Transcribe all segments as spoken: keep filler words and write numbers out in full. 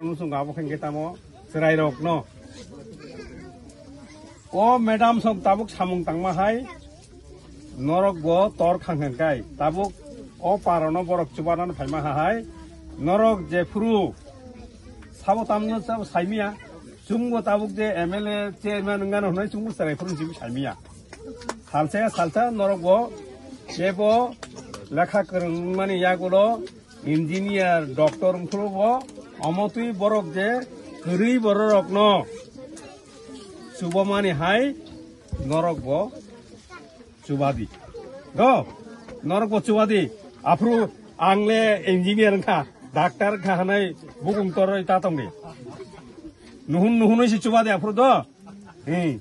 Chwng abo khe tamo chwrairokno. O madam sok tabuk samung tangma hai norok bo tor khang khan kai. Tabuk o parono borok chubanan phaima hai norok jephuru sabo tamno sabo saimiya. Chwngbo tabuk je M L A chairman wngano hwnwi chwngbo chwrai phuru jibu saimiya. Salsa salsa norok bo jebo lekha kwrwng mani yagulo engineer, doctor wngkhoro bo, omo twi borok je kwrwi bororokno chubamani hai norok bo chubadi. Do, norok bo chubadi. Aphuru ang le engineer wngkha, doctor wngkha hwnwi bukung torwi ta tongdi. Nuhun nuhunwi se chubadi aphuru do. Hmm.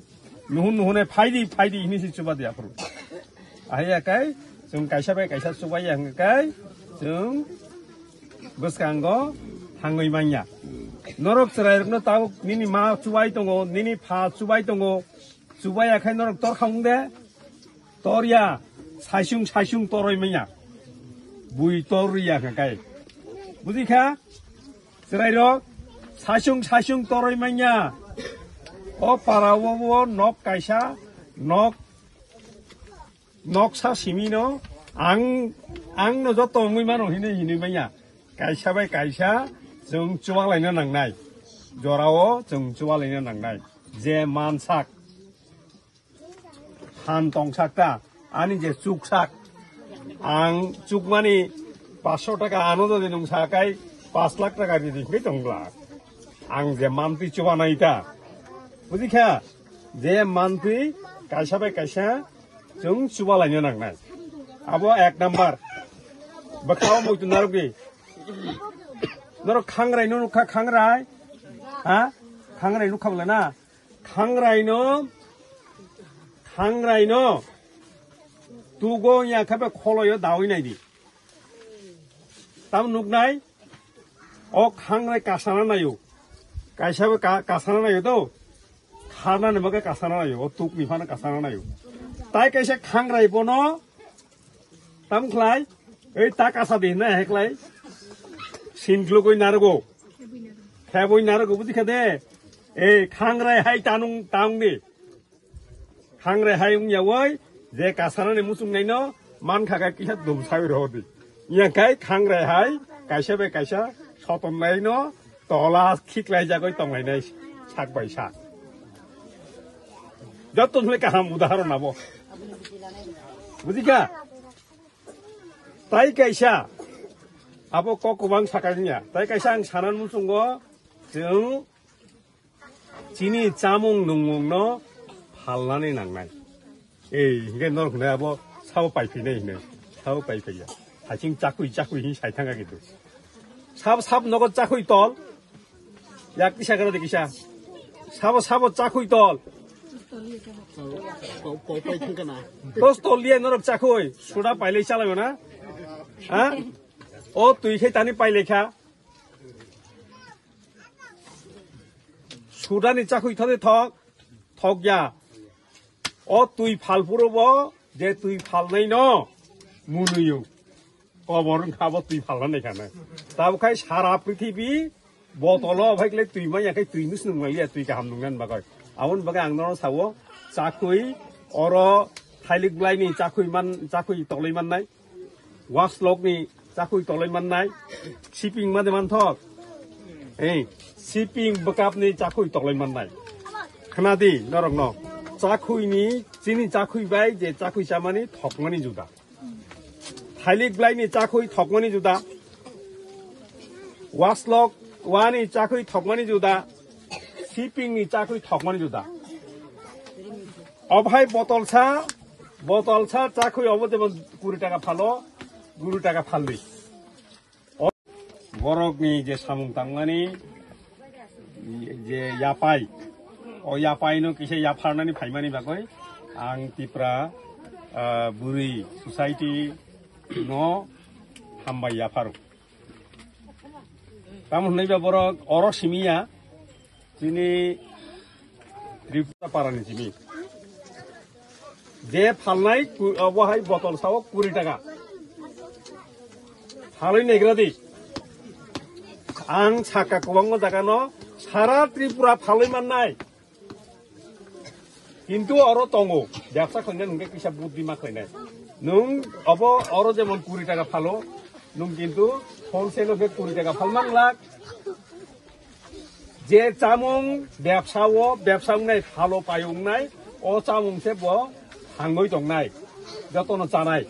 Nuhun nuhunai phaidi phaidi hini se chubadi aphuru. Ahai ya kai, chwng kaisa bai kaisa chubaiya hwnkhe kai, chwng bwskango thangwi manya. Norok chwrairokno tabuk nini ma chubai tongo, nini pha chubai tongo, chubaiya khai norok tor khamung de, torya, saisung saisung toroi manya. Bui tor riya hwnkhe kai. Buji kha? Chwrairok, saisung saisung toroi manya. O para o, o nok kaisa, nok noksa simi no ang, ang no joto wngwi mano hinwi hinwi manya. Kaisa bai kaisa chwng chubaklaina nangnai. Jorao chwng chubaklaina nangnai. Je mansak han tongsak ta, ani je chuksak, ang chukmani paanch sho taka ano jodi nwng sakai paanch lakh taka ridi hwnkhe tongla. Ang je mantwi chubanai ta. Buji kha? Je mantwi kaisa bai kaisa chwng chubalaina nangnai. Abo ek number. Bwkhao muitu narwgwi. Norok khangrai no nukha, khangrai? Ha? Khangrai nukha bwla na? Khangrai no, khangrai no tugo ya khe be kholoyo dawi nai di. Tam nuknai? O khangrai kasana nayo. Kaisa be ka-, kasana nayo to. Kharnani bagwi kasana nayo. O tukni phano kasana nayo. Tai kaisa khangrai bono tam khlai, ei ta kasa di na heklai. Sinklugwi narwgo. Khebwi narwgo buji kha de. Ei khangrai hai tanung tang di. Khangrai hai wngya wai, je kasarani muchung naino, man kha khe kisa dum sawi rw di. Yang kai khangrai hai, kaisa bai kaisa, soton naino, tola khiklai jagoi tong lainai sak bai sak. Joto hwnle kaham udahoron abo. Buji kha? Tai kaisa, abo kok kubang sakha niya. Tai kaisa ang sanan muchungo, chwng chini chamung nungmungno phalnani nangnai. Ei, hingke norok hwnai abo sabo paiphinai hinwi. Sabo paiphiya. Haching chakhui, chakhui hin sai thangkha kintu. Sabo, sabo nogo chakhui tol. Yak kisa karo de kisa. Sabo, sabo chakhui tol. Tos tol liya norok chakhui. Suda pailai chalai na? Ha? O twi khe tani pailai kha. Sudani chakhui thode thok, thok ya. O twi phalphuru bo je twi phalnai no munuyo. Kobor wngkha bo twi phalna nai khana. Tabuk khai sara prithibi botolo bhai kle twi manya khai twi nus nung manya twi kaham nung nan bagoi. Aboni bagwi ang nono sawo chakhui oro thailik blai ni chakhui man chakhui toloi mannai. Waslok ni chakhui toloi mannai, siping ma de manthok. Ei, siping bwkap ni chakhui toloi mannai. Khna di norok no, chakhui ni chini chakhui bai je chakhui chamani thokmani juda. Thailik blai ni chakhui thokmani juda. Waslok wani chakhui thokmani juda. Siping ni chakhui thokmani juda. Obhai botolsa, botolsa chakhui obo jemon kuri taka phalo, guru taka phaldi. O borok ni je samung tangmani je yapai, o yapai no kisa yapharnani phaimani bagoi ang Tipra, ah, Buri Society no hambai yapharo. Tamo hwnwi ba borok oro simi ya, chini Tripura para ni simi. Je phalnai ku-, obo hai botol sao kuri taka. Phalwi negra di. Ang saka kwbangma jagano sara Tripura phalwi mannai. Kintu oro tongo, bebsa khlainai nwng khe kisa buddhi ma khlainai. Nwng obo oro jemon kuri taka phalo, nwng kintu wholesale o khe kuri taka phal manglak. Je chamung bebsa o, bebsa wngnai phalo pai wngnai, o chamung se bo thangwi tongnai, jotono chanai.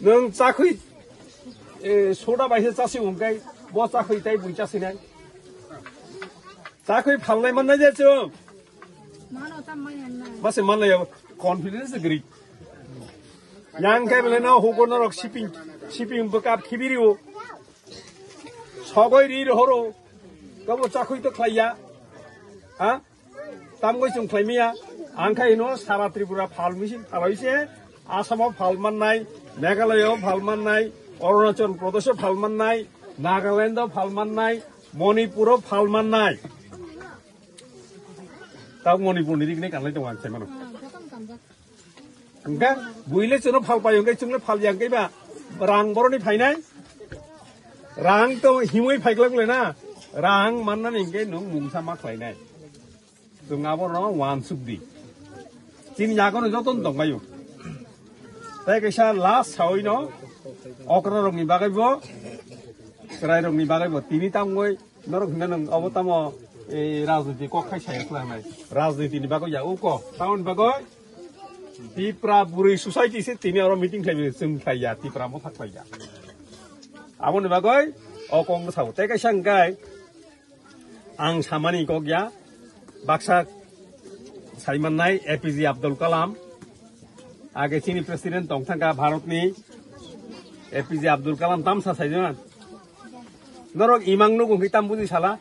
Nwng chakhwi, e, soda bai se chasi wngkai, bo chakhwi tai bui chasinai. Chakhwi phalnai mannai je chwng. Mano tam manya na. Mase mannai ya, confidence gri. Yang kai bele na hugo norok shipping, shipping bwkap khibiri o. Sogoi ri rohoro. Kabo chakhwi to khlaiya. Ha? Tamgoi chwng khlaimaya. Ang khai hino sara Tripura phal misi phaloi se. Assam o phal mannai, Meghalaya o phal mannai, Arunachal Pradesh o phal mannai, Nagaland o phal mannai, Manipur o phal mannai. Tau Manipur ni dik ni kanlai tongo ang sai mano. Hwnkhe buile chwngno phal paio hwnkhe chwngno phal ya hwnkhe ba rang boroni phainai. Rang to himwi phaiglak le na. Rang mannani hwnkhe nwng mungsa ma khlainai. Chwng abono wansuk di. Chini yagono jotono tongbaio. Tai kaisa last sawi no okra rokni bagwi bo, chwrai rokni bagwi bo tini tamgoi norok hwnna nwng obo tamo ei rajniti kok khai saya khwlai nai. Rajniti ni bagwi ya uko tamoni bagwi Tipra Buri Society se tini oro meeting khlai chwng khlai ya Tipra mo thak khlai ya. Aboni bagwi o kok no sao. Tai kaisa hwnkhe ang samani kok ya, baksa saimannai A P J Abdul Kalam, age chini president tong thangkha Bharatni, A P J Abdul Kalam tamsa saijaman. Norok imang nugo hwnkhe tam buji sala,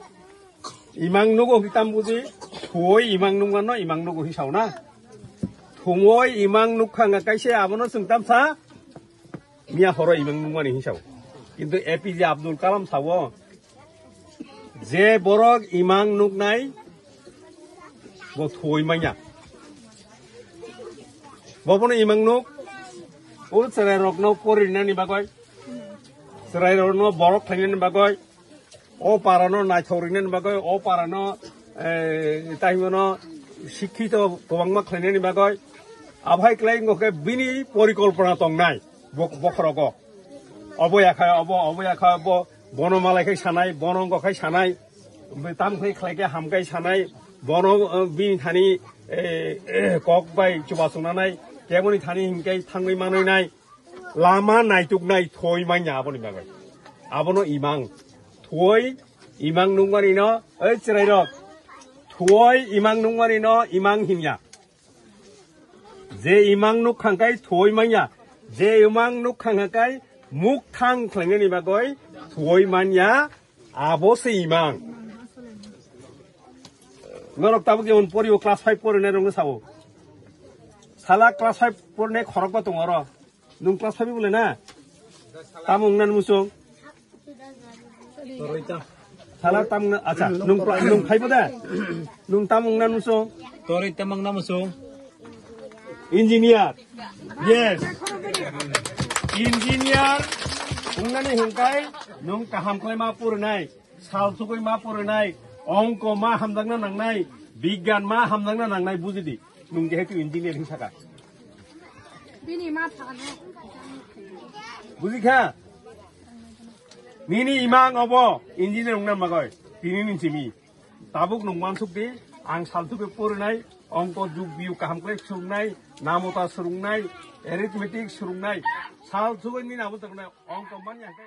imang nugo hwnkhe tam buji, thuoi imang nungmano imang nugo hwnkhe sauna. Thuoi imang nukha hwnkha kaisa abono chwng tamsa, miya horo imang nukmani hwnwi sao. Kintu A P J Abdul Kalam sao, je borok imang nuknai, bo thuoi manya. Bo bono imang nuk, o chwrairokno porinani bagwi, chwrairokno borok khlainani bagwi, o parano naithok rinani bagwi, o parano, eh, tai hwnmano sikhito kwbangma khlainani bagwi, aphai klai wngkha khe bini porikolpona tongnai bo-, bokhorogo. Obo ya kha obo, obo ya kha obo, bono malai khai sanai, bono wngkha khai sanai, tam khai khlai khe ham khai sanai, bono, eh, bini thani, eh, eh, kok bai chuba chungnanai, keboni thani hinkai thangwi manwi nai. Lama naituknai thuoi manya aboni bagwi. Abono imang. Thuoi imang nukmani no, oi chwrairok. Thuoi imang nukmani no imang hinya. Je imang nukha hwnkhe thuoi manya. Je imang nukha hwnkhe mukthang khlainani bagwi thuoi manya. Abo se imang. Norok tabuk jemon porio class five porinai rokno sao. Sala class five porinai khorokba tongo oro. Nung class five bole na? Tamo wngna nung song? Sala tam wngna, acha, nung pra-, nung five da? Nung tamo wngna nung song? Toroi tamang namo song? Engineer. Yes. Engineer. Wngnani hwnkai nung kaham khlai ma purinai. Sal sugui ma purinai, ongko ma hamjakna nangnai, bigyan ma hamjakna nangnai, bujidi. Nung jehetu engineer hin saka. Bini ma thane. Bujikha? Nini imang obo engineer wngna magoi. Tini ni simi. Tabuk nung mansuk di, ang sal sugui purinai, ongko juk biyu kaham khlai swrwngnai, namota swrwngnai, arithmetic swrwngnai. Sal sugui nini abo tangnai, ongko manya khe.